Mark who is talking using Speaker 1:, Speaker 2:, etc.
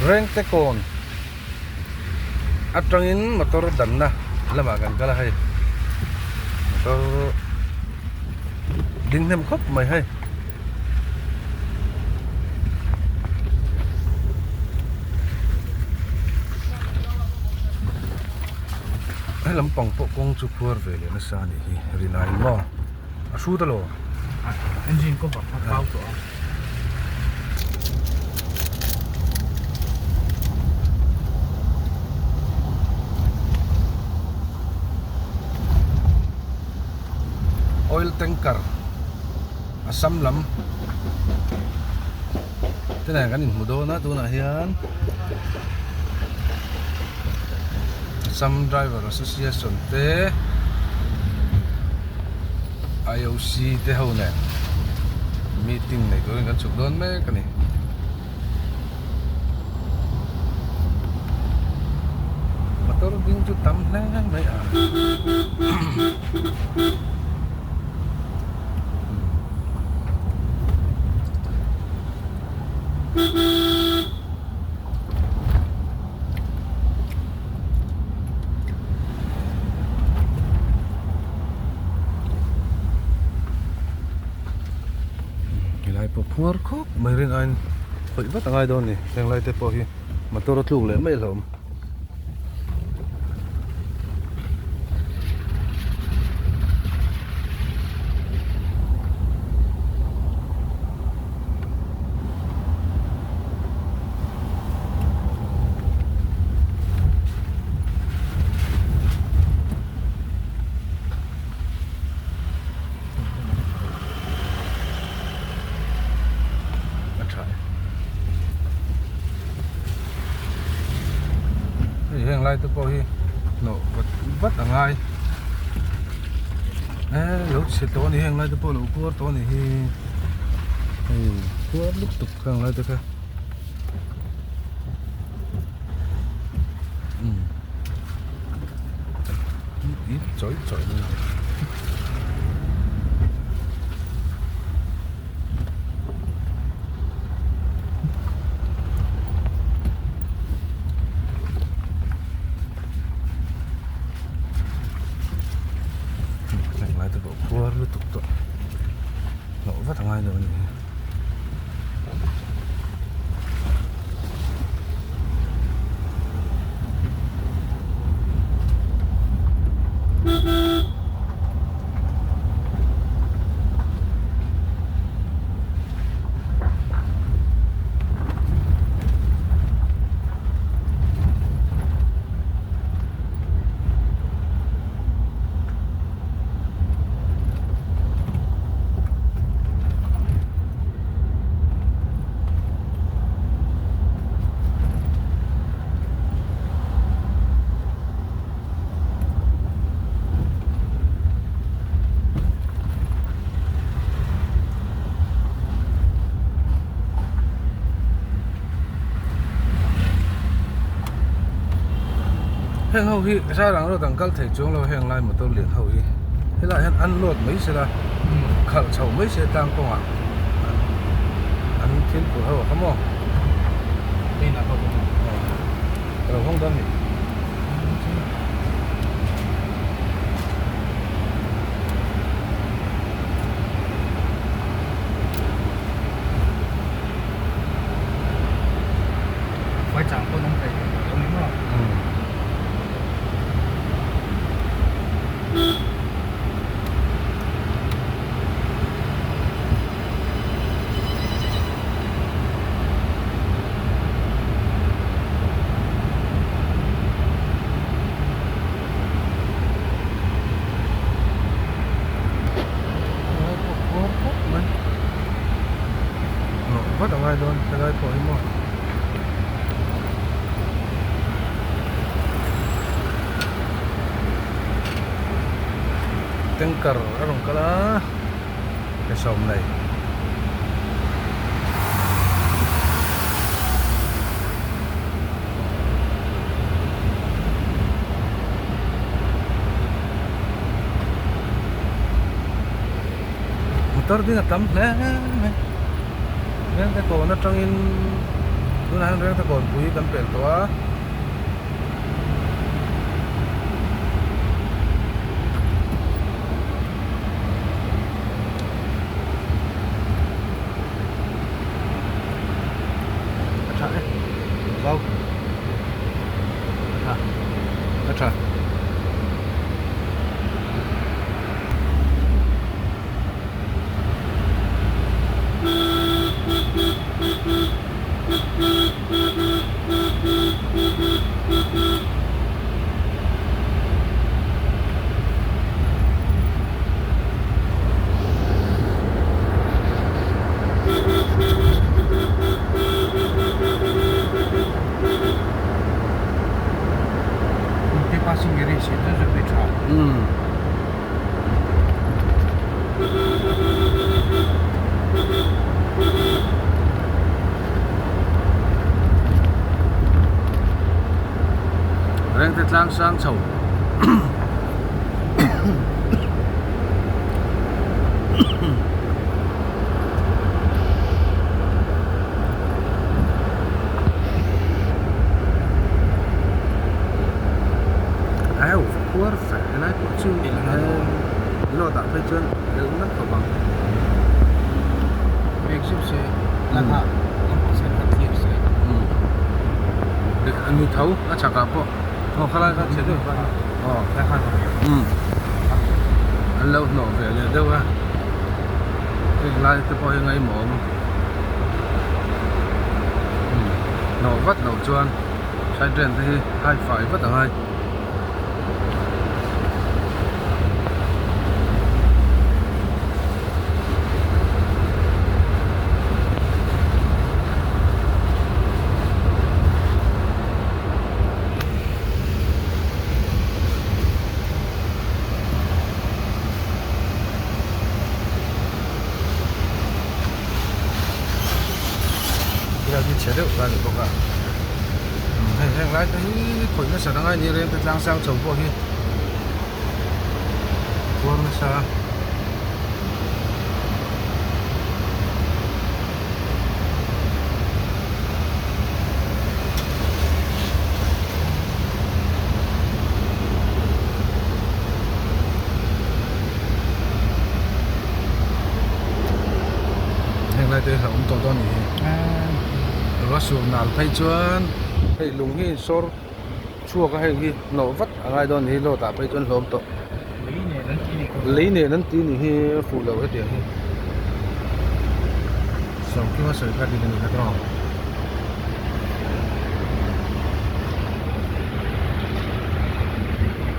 Speaker 1: Rengte kawn atangin motor danna lamah kan kal a hei motor ding hnem khawp mai hei. He lampang pawh kawng chu khuar ve leh nasa a nih hi rinai maw a hrut alaw.
Speaker 2: Engine cover kha kau tawh a.
Speaker 1: Oil tanker Assam lam te nen kan inhmu dawn a tunah hian Assam driver association te IOC te ho nen meeting nei turin kan chhuk dawn mek a ni. Motor ding chu tam hle mai a. Helai pawh phuar khawp mai rin aiin khawih vat a ngai dawn a ni heng lai te pawh hi motor a tluk leh mai hlawm. A tha e. Hei heng lai te pawh hi hnawh vat vat a ngai. E lo chhe tawh a ni heng lai te pawh lo kuar tawh a ni hi. Hei kuar lutuk heng lai te kha. Chawi chawi mai a. Lai te pawh khuar lutuk tawh hlauh vat a ngai lo a nih hi. Heng ho hi Sairang road an kal thei chuang lo heng lai motor lian ho hi helaiah hian unload mai sela khalh chho mai se tlang kawngah an thil phur ho a kha maw ka lo hawng dawn a ni.
Speaker 2: Vai chang pawh an awm thei lo ni maw?
Speaker 1: Helai pawh khuar khawp mai nawh vat a ngai dawn helai pawh hi maw. Tanker a rawn kal a ke sawm nei. Motor ding a tam hle mai. Vengte kawn atangin. Tunah hian Rengte Kawnpui kan pel tawh a.
Speaker 2: A tha e. Vau. A tha.
Speaker 1: A tha. Umm. Rengte tlang sang chho Khuar fe helai pawh chu load ah phei chuan el ngat khawp ang.
Speaker 2: Bag zeuh se laka lampang sen kha clear se.
Speaker 1: A ni tho a chhak ah pawh aw khalai kha chhe deuh kha aw umm an lo hnawh ve leh deuh a heng lai te pawh hi ngaihmawh awm umm hnawh vat loh chuan side drain te hi hai fai vat angai. Chhe deuh kha a ni bawk a hei heng lai te hi khawih nasa dang a ni reng te tlang sang chho pawh hi khuar nasa a. Heng lai te hi hlauhawm tawh dawn a ni hi. Ruah sur nal phei chuan hei lung hi sawr chhuak a hei hi hnawh vat a ngai dawn a ni hi load ah phei chuan hlawm tawh lei nen an ti nih hi a fuh loh hetiang hi sawmkima sawi kha dik a ni kha tawng.